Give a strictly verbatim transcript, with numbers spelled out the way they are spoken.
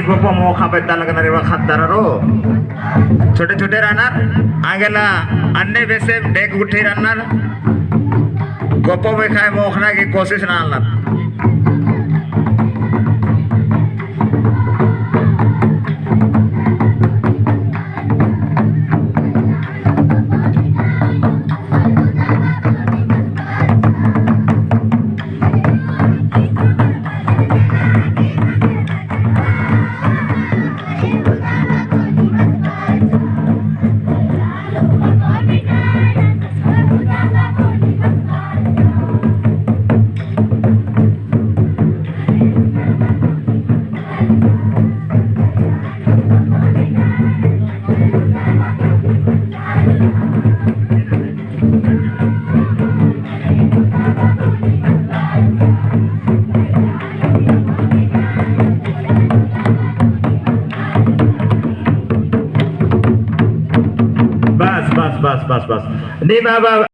गोपो मोख़ा बेद्दा लगनर एवा ख़द्दर रो। छोटे छोटे रअनर, आगे ला अन्ने बेसे डेग गुट्ठी रअनर। गोपो बेखाय मोख़ना की कोशिश ननालनर। बस, बस, बस, बस, बस। नी बाबा।